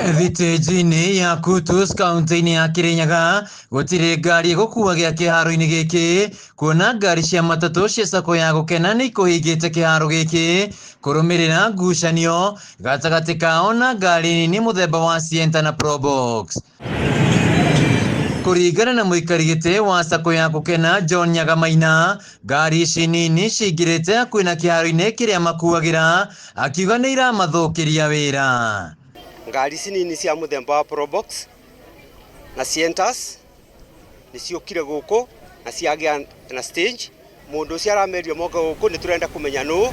Thitĩnji-inĩ ya Kutus kaunti-inĩ ya Kirinyaga gũtirĩ ngari ĩgũkua gĩa kĩharo-inĩ gĩkĩ kuona ngari cia matatũ cia sacco ya gũkena nĩ ikũhingĩte kĩharo gĩkĩ kũrũmĩrĩra ngucanio gatagatĩ kao na ngari nini mũthemba wa Sienta na Probox. Kũringana na mũikari gĩtĩ wa sacco ya gũkena John Nyagamaina, ngari ici nini cingĩrĩte hakuhĩ na kĩharo-inĩ kĩrĩa makuagĩra, akiuga nĩ iramathũkĩria wĩra. Ngari ici nini cia mũthemba wa Probox na Sientas nĩ ciũkire gũkũ na ciagĩa na stage. Mũndũ ũcio arameria moke gũkũ nĩ tũrenda kũmenya nũ,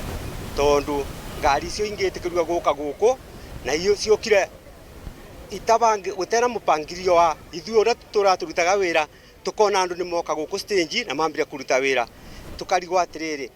tondũ ngari icio ingĩtĩkĩrio gũka gũkũ na ciũkire gũtena mũpangilio wa ithuĩ ũrĩa tũratũrutaga wĩra, tũkona andũ nĩ moka gũkũ stage na mambire kũruta wĩra, tũkarigwo atĩrĩrĩ,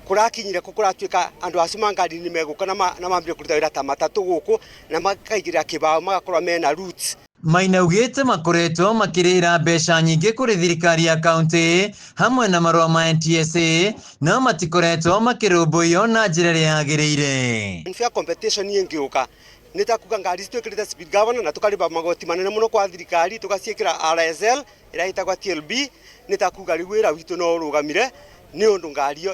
kũrakinyire kũ kũratuĩka andũ acio ma ngari nĩ megũka na mambire kũruta wĩra ta matatũ gũkũ na makaigĩrĩra kĩbaũ magakorwo mena routes. Maina augĩte makoretwo makĩrĩhĩra mbeca nyingĩ kũrĩ thirikari ya kaunti hamwe na marũa ma NTSA no matikoretwo makĩrũmbũiyo na njĩra ĩrĩa yagĩrĩire. Unfair competition ĩngĩũka nĩ ta kuga ngari twĩkĩrĩte speed governor na tũkarĩba magoti manene mũno kwa thirikari, tũgaciĩkĩra RSL ĩrĩa ĩtagwo TLB, nĩ ta kuga rĩu wĩra witũ no ũrũgamire nĩ ũndũ ngari ĩyo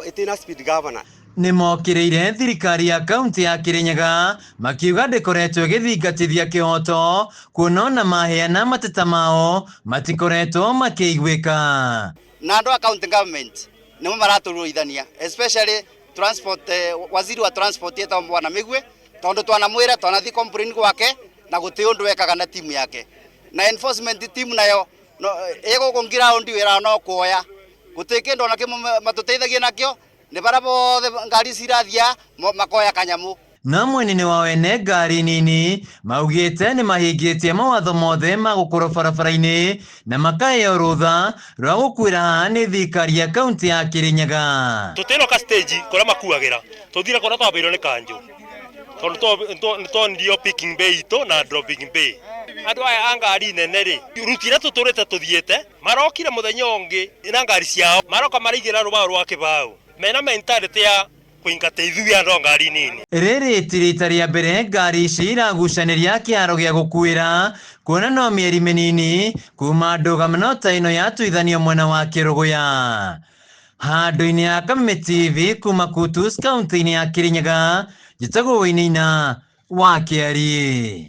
ĩtĩna speed governor. Nĩ mokĩrĩire thirikari ya kaunti ya Kirinyaga makiuga ndĩkoretwo ĩgĩthingatithia kĩhoto kuona ona maheana mateta mao matikoretwo makĩiguĩka. Na andũ a county government nĩmo maratũruithania, especially transport, waziri wa transport etagwo Bwana Migwe, tondu twanamwira twanathi complain gwake na guti undu ekaga na timu yake, na enforcement team nayo no iguku ground wira no kuoya guti kindu ona kimwe matuteithagia nakio, ni bara bothe ngari cirathia makoya kanyamu. Na mwenene wa wene ngari nini maugĩte nĩ mahingĩtie mawatho mothe ma gũkorwo barabara-inĩ na makaheo rũtha rwa gũkuĩra haha nĩ thirikari ya kaunti ya Kirinyaga. Tũtĩroka stage kũrĩa makuagĩra, tũthire kũrĩa twambĩirwo nĩ kanjũ, tondũ nĩ twonirio picking bay itũ na dropping bay. Andũ aya a ngari nene rĩ, ruti ĩrĩa tũtũrĩte tũthiĩte, marokire mũthenya ũngĩ na ngari ciao, maroka maraigĩra rũbaũ rwa kĩbaũ, mena mentality ya kũingata ithuĩ andũ a ngari nini. Rĩrĩ ti rita rĩa mbere ngari ici iragucanĩria kĩharo gĩa gũkuĩra, kuona no mĩeri mĩnini kuma ndũgamano ta ĩno yatuithanio mwena wa Kĩrũgũya. Handũ-inĩ ya Kameme TV kuma Kutus kaunti-inĩ ya Kirinyaga, njĩtagwo Wainaina wa Kĩariĩ.